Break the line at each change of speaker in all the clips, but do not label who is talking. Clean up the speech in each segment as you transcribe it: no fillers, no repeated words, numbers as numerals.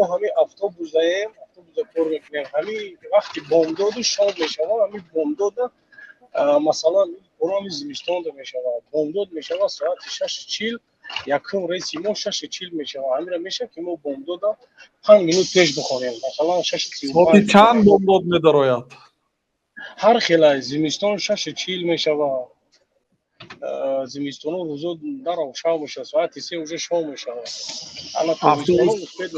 Мо ҳамин автобусдаем, автобусда кор мекунем. Ҳамин вақти бомдоду шом мешавад. Ҳамин бомдода, масалан, борони зимистонда мешавад, бомдод мешавад, соати 6:40 якум рейси мо 6:40 мешавад. Ҳамира мешавад, ки мо бомдода 5 минут пеш бихонем, масалан, шашу
Соати чанд бомдод медарояд?
Ҳар хела. Зимистон 6:40 мешавад. Зимистоно рӯзо дарав шав мешавад, соати 3 уже шом мешавад.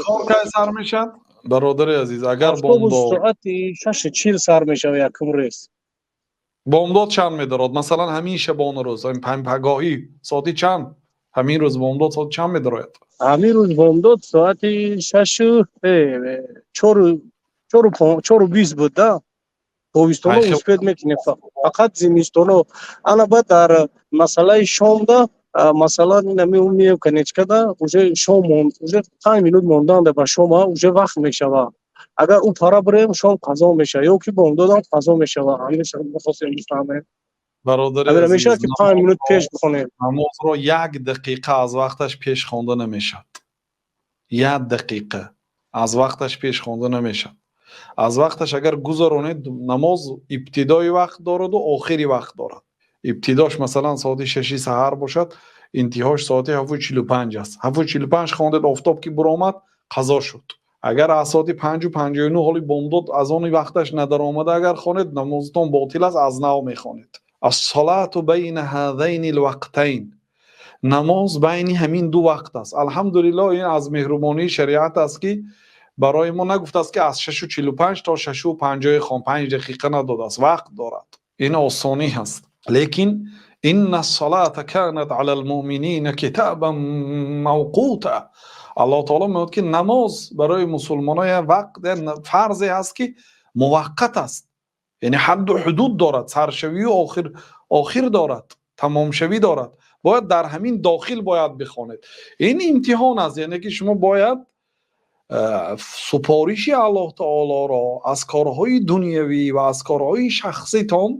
Кор кай сар мешавад, бародари азиз, агар бомдод?
Соати 6:40 сар мешавад якум рейс.
Бомдод чанд медорад, масалан, ҳамин шабону рӯз, пагоҳӣ соати чанд? Ҳамин рӯз бомдод соати чанд медарояд?
Ҳамин рӯз бомдод соати шашу 4:20 буд да. Тобистоно успеть мекунем, фақат зимистоно. Ана баъд дар масъалаи шомда, масалан, инами меем конечкада, уже шом, уже 5 минут монданда ба шома, уже вақт мешава. Агар ӯ пара бирем, шом қазо мешава ё ки бомдодам қазо мешава? Ҳамеша мехостем бифаҳмем.
Бародари,
мешавад, ки 5 минут пеш бихонем?
Намозро як дақиқа аз вақташ пеш хонда намешавад. Як дақиқа аз вақташ пеш хонда намешавад. Аз вақташ агар гузаронед, намоз ибтидои вақт дораду охири вақт дорад. Ибтидош, масалан, соати 6-и саҳар бошад, интиҳош соати 7:45 аст. 7:45 хондед, офтоб ки буромад, қазо шуд. Агар аз соати 5:59, ҳоли бомдод аз они вақташ надаромада, агар хонед, намозатон ботил аст, аз нав мехонед. Ассалату байна ҳазайни лвақтайн, намоз байни ҳамин ду вақт аст. Алҳамдулиллоҳ, ин аз меҳрубонии шариат аст, ки барои мо нагуфтааст, ки аз 6:45 то 6:50 хон, 5 дақиқа надодааст, вақт дорад. Ин осонӣ ҳаст. Лекин инна ссалата канат ала лмуъминина китобан мавқута. Аллоҳ таоло мегӯяд, ки намоз барои мусулмонон як вақт, як фарзе ҳаст, ки муваққат аст, яъне ҳадду ҳудуд дорад, саршавию охир дорад, тамомшавӣ дорад. Бояд дар ҳамин дохил бояд бихонед. Ин имтиҳон аст, яъне ки шумо бояд супориши Аллоҳ таолоро аз корҳои дунявӣ ва аз корҳои шахситон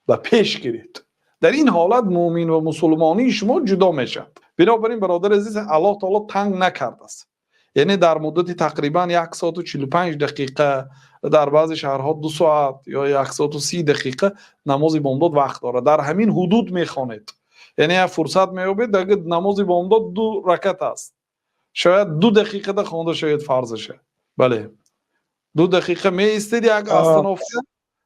ба пеш гиред. Дар ин ҳолат муъмин ва мусулмонии шумо ҷудо мешавад. Бинобар ин, бародари азиз, Аллоҳ таоло танг накардааст, яъне дар муддати тақрибан 1 соату 45 дақиқа, дар баъзе шаҳрҳо 2 соат ё 1 соату 30 дақиқа намози бомдод вақт дорад. Дар ҳамин ҳудуд мехонед, яъне як фурсат меёбед. Агар намози бомдод ду ракат аст, шояд 2 дақиқада хонда шавед фарзаша. Бале, 2 дақиқа меистед, як остановка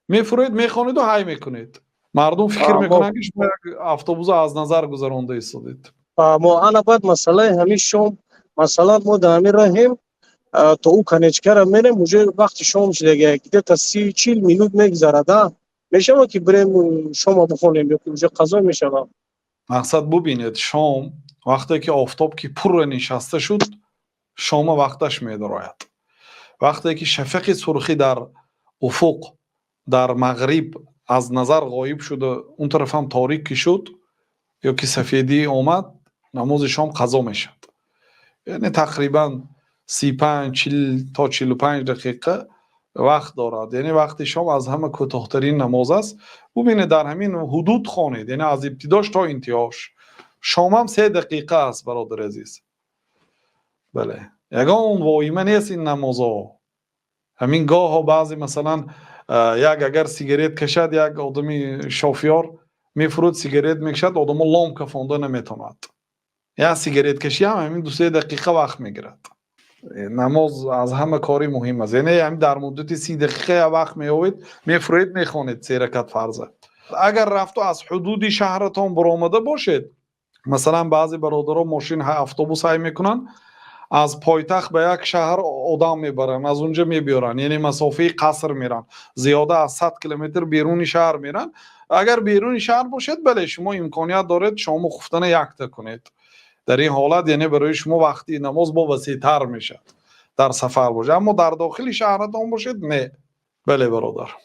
мефуроед, мехонеду ҳай мекунед. Мардум фикр мекунанд, ки шумо як автобуса аз назар гузаронда истодед.
Мо ана баъд масъалаи ҳамин шом, масалан, мо дар ҳамин раҳем, то ӯ конечкара мерем, уже вақти шом шудага, где-то 30-40 минут мегузарад. А мешавад, ки бирем, шома бихонем ё ки уже қазо мешавад?
Мақсад, бубинед, шом вақте ки офтоб ки пурра нишаста шуд, шома вақташ медарояд. Вақте ки шафақи сурхӣ дар уфуқ, дар мағриб аз назар ғоиб шуда, он тарафам торик ки шуд ё ки сафедӣ омад, намози шом қазо мешавад. Яъне тақрибан 35, 40 то 45 дақиқа вақт дорад. Яъне вақти шом аз ҳама кӯтоҳтарин намоз аст. Бубинед, дар ҳамин ҳудуд хонед, яъне аз ибтидош то интиҳош. Шомам 3 дақиқа аст, бародари азиз. Бале, ягон воима нест ин намозҳо. Ҳамин гоҳо баъзе, масалан, як агар сигарет кашад, як одами шофёр мефурӯд, сигарет мекашад, одамо лом кафонда наметавонад. Як сигареткашиам ҳамин 2-се дақиқа вақт мегирад. Намоз аз ҳама кори муҳим аст. Яъне ҳамин дар муддати 30 дақиқа як вақт меёбед, мефурӯед, мехонед се ракат фарза. Агар рафту аз ҳудуди шаҳратон баромада бошед, масалан, баъзе бародаро мошин, автобус ҳай мекунанд, аз пойтахт ба як шаҳр одам мебаранд, аз унҷа мебиёранд, яъне масофаи қаср меранд, зиёда аз 100 километр беруни шаҳр меранд. Агар беруни шаҳр бошед, бале, шумо имконият доред шому хуфтана якта кунед. Дар ин ҳолат, яъне, барои шумо вақти намоз бо васеътар мешавад, дар сафар бошед. Аммо дар дохили шаҳратон бошед, не. Бале, бародар.